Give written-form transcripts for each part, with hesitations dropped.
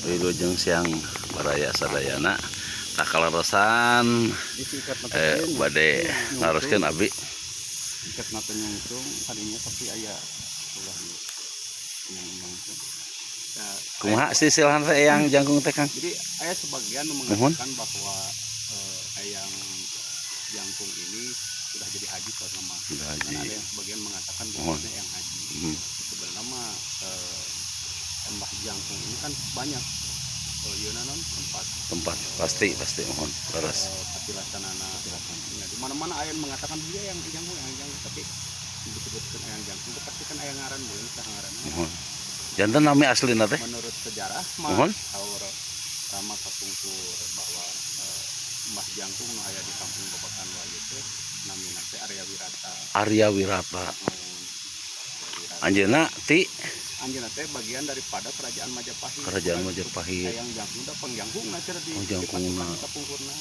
Wilujeng siang, baraya sadayana. Kakaleresan bade naroskeun abi. Ikat mata nyungcung tadinya, tapi aya ulah yang. Nah, Kumaha silsilah teh Eyang Jangkung teh, Kang? Jadi aya sebagian Muhun. Mengatakan bahwa Eyang Jangkung ini sudah jadi haji kalau nama. Sudah Dan haji. ada yang sebagian mengatakan Muhun. bahwa Eyang Haji. Sebenarnya mah Mbah Jangkung ini kan banyak ieu naon, tempat. Tempat pasti pasti, muhun, leres. Patilasanana ya, di mana-mana aya yang mengatakan dia yang jangkung, yang jangkung, tapi disebutkan Eyang Jangkung itu pasti kan aya ngaran, boleh sah ngaranna. Muhun. Janten nami aslina teh? Menurut sejarah mah Muhun. Saur Rama kapungkur bahwa Mbah Jangkung nu aya di kampung Babakan Wayu teh namina teh Arya Wirata. Arya Wirata. Muhun. Arya Wirata. Anjeunna ti? Anjeunna teh bagian daripada Kerajaan Majapahit. Kerajaan Bukan Majapahit. Eyang Jangkung da pangjangkungna cenah di Oh, jangkungna. di kapungkurna.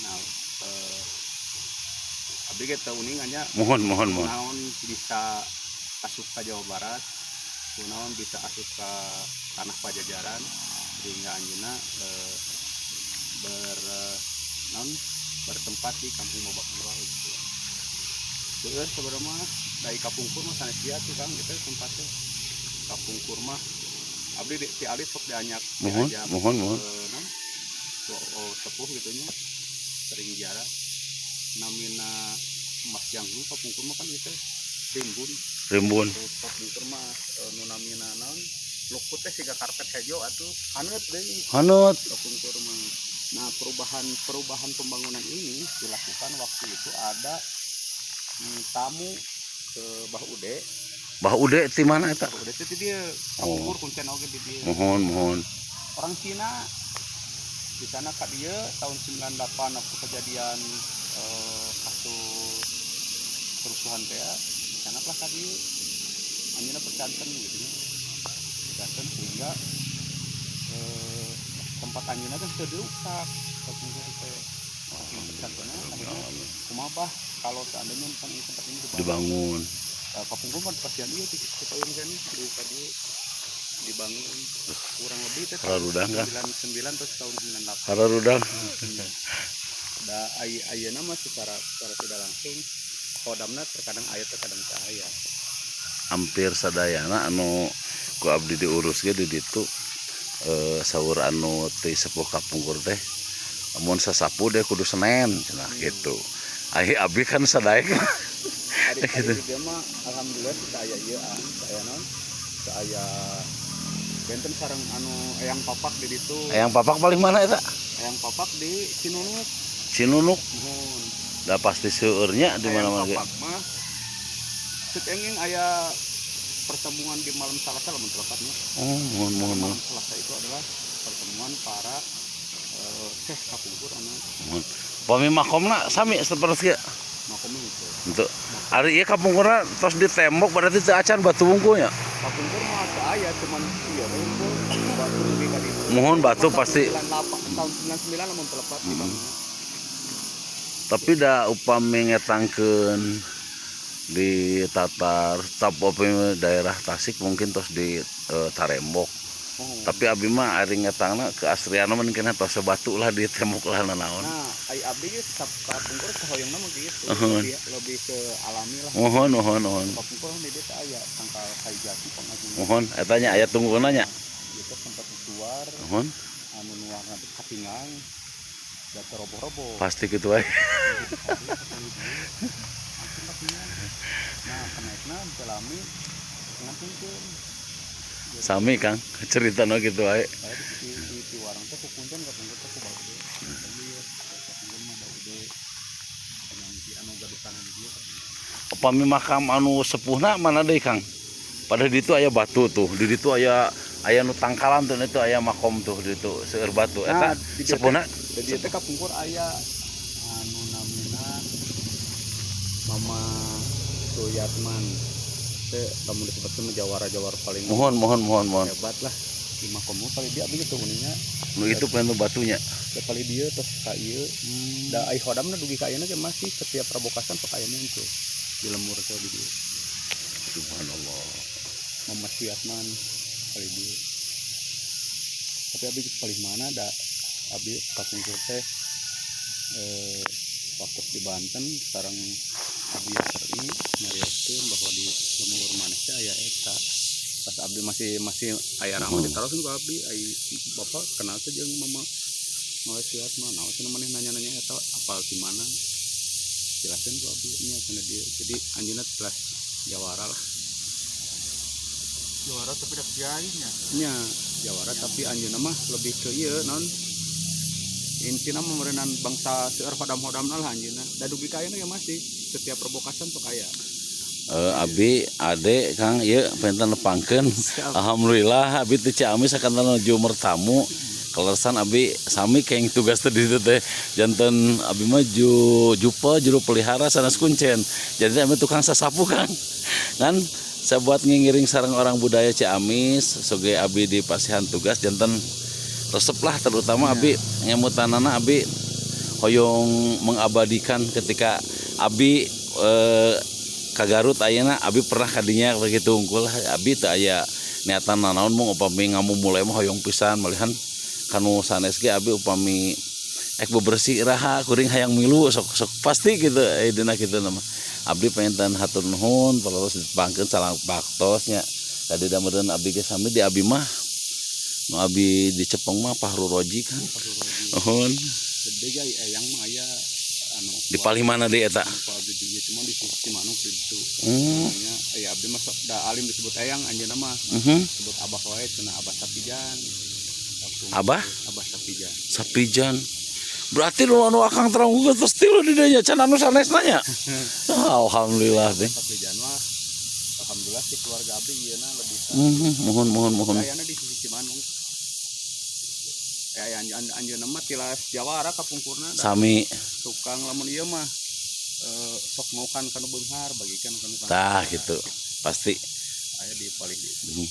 Nah, abdi ge teu uninga nya. Muhun, muhun, muhun. Naon bisa asup ke Jawa Barat, kunaon bisa asup ke tanah Pajajaran sehingga anjeunna ber naon bertempat di kampung Babakan Wayu gitu. Seueur sebenarnya mah dari kapungkur mah sanes dia tuh, Kang, gitu tempatnya. Kapungkur mah abdi di, ti alit sok dianyak Muhun, diajak, muhun, muhun. Naon, oh, sepuh gitu nya sering ziarah namina Mbah Jangkung. Kapungkur mah kan gitu rimbun. Rimbun. Terus kapungkur mah nu namina naon, lukut teh siga karpet hejo atuh, haneut deui. Haneut. Kapungkur mah. Nah, perubahan perubahan pembangunan ini dilakukan waktu itu ada tamu ke Bah Ude. Bah Ude ti mana eta? Bah Ude itu dia Oh. kapungkur kuncen oge di dieu. Muhun, muhun. Orang Cina di sana ka dieu tahun 98 waktu kejadian kasus kerusuhan teh ya, di sana lah ka dieu anjeunna percanten gitu nya, percanten sehingga tempat anjeunna teh teu dirusak kapungkur teh. Saking percantenna akhirnya kumaha, Bah, kalau seandainya misalnya ini tempat ini dibangun? Dibangun. Kapungkur mah pasian ieu ti payun kan di tadi dibangun kurang lebih teh tahun Hararudang kan? 99 terus tahun 98. Hararudang. Da ayeuna mah secara secara tidak langsung khodamna terkadang aya, terkadang teu aya. Hampir sadayana anu ku abdi diurus ge di ditu, saur anu ti sepuh kapungkur teh mun sasapu deh kudu Senen cenah gitu. Ai abdi kan sadaek. Ari ari di dieu mah alhamdulillah sih teu aya ieu an, teu aya naon? Teu aya benten sareng anu Eyang Papak di ditu. Eyang Papak paling mana eta? Eyang Papak di Cinunuk. Cinunuk. Muhun. Da pasti seueurnya di Eyang mana-mana ge. Papak mah ceuk engeng aya pertemuan di malam Selasa lamun telepatnya. Oh, muhun, muhun, muhun. Malam Selasa itu adalah pertemuan para syekh kapungkur anu. Muhun. Pami makomna sami seperti Makomnya itu. Untuk ari ieu kapungkurna tos di tembok, berarti teu acan batu wungkul nya. Kapungkur mah teu aya, cuman ieu wungkul batu lebih ka ditu. Muhun, batu Tahun pasti. 98, tahun 99 lamun telepat dibangunna. Tapi da upami ngetangkeun di Tatar tap upami daerah Tasik mungkin tos di tarembok. Oh. Tapi abi mah ari ngetangna ke asriana mah kena tos batu lah di tembok lah nanaon. Nah, ai abdi ge kapungkur kahoyongna mah gitu. Muhun. Lebih lebih ke alami lah. Muhun, muhun, muhun. Kapungkur di dieu teh aya tangkal kayu jati pangajeng. Muhun, eta nya aya tungguna nya. Itu sempat disuar Muhun. Anu nuarna teh katingang da teu roboh-roboh. Pasti kitu wae. Langsung katingang. Nah, kenaikna teu lami ngantungkeun. Sami, Kang, ceritana kitu wae. Saya di warang teh ku kuncen kapungkur teh ku Bah Ude. Tapi ya kapungkur mah Bah Ude yang di anu gaduh tanah di dieu. Upami makam anu sepuhna mana deui, Kang? Pada di ditu aya batu tuh, di ditu aya aya nu tangkalan tuh, itu aya makom tuh di ditu seueur batu Nah, eta di dieu sepuhna. Di dieu teh kapungkur aya anu namina Mama Suyatman. Teh lamun disebutkeun mah jawara-jawara paling Muhun, muhun, muhun, muhun. Hebat lah di makommu kali dia abdi gitu uninya. Nu itu pengen batunya. Da kali dieu tos ka ieu da ai khodamna dugi ka ayeuna ge masih setiap Rabokasan sok aya muncul di lembur teh di dieu. Subhanallah. Mama Suyatman kali dieu. Tapi abdi paling mana da abdi kapungkur teh waktu di Banten sareng abdi sering nyarioskeun bahwa di lembur maneh teh aya eta. Pas abdi masih masih aya rama ditaros ku abdi, ai bapak kenal teh jeung mama Malaysia mah, naon cenah maneh nanya-nanya eta, apal di mana? Jelasin ku abdi nya cenah dia. Jadi anjeunna telah jawara lah. Juara tapi dak kiai nya. Nya jawara, tapi anjeunna mah lebih ke ieu naon, intina mah meureunan bangsa seueur hodam-hodamna lah anjeunna. Da dugi ka ayeuna ya masih setiap provokasan sok aya. Abi ade Kang, ieu penten nepangkeun. Alhamdulillah abi teh Ciamis akan nuju mertamu. Kaleresan abi sami keng tugas teh di ditu teh, janten abi mah jupe juru pelihara sanes kuncen. Jadi abi tukang sasapu, Kang. Kan saya buat ngiring sareng orang budaya Ciamis soge abi di pasihan tugas, janten resep lah, terutama abi ngemutanana abi hoyong mengabadikan ketika abi ka Garut ayeuna, abi pernah kadinya begitu unggul lah. Abi teu aya niatan nanaon, mung upami ngamumule mah hoyong pisan malihan kanu sanes ge. Abi upami ek bebersih iraha kuring hayang milu, sok sok pasti gitu dina kitu nama. Abdi panginten hatur nuhun terus dipangkeun salam baktos nya tadi da meureun abdi ge sami di abi mah nu abi di Cepeng mah Fahru Roji kan. Nuhun. Gede ge eyang mah aya anu Di palih mana di eta? Ku abdi di ieu, cuma di Cimanuk di ditu. Nya aya abdi mah sok da alim disebut eyang, anjeunna mah sebut abah wae cenah, Abah Sapijan. Abah? Abah Sapijan. Sapijan. Berarti nu anu akang terang terus tilu di dinya can anu sanesna nya. Alhamdulillah teh. Sapijan mah alhamdulillah si keluarga abdi ieu na lebih ka Mohon mohon mohon. Ayana di sisi Cimanuk. Ya, anjeunna mah tilas jawara kapungkurna da Sami. Tukang lamun ieu mah sok maukan kanu beunghar, bagikan kanu Tah gitu. Pasti. Aya di paling di.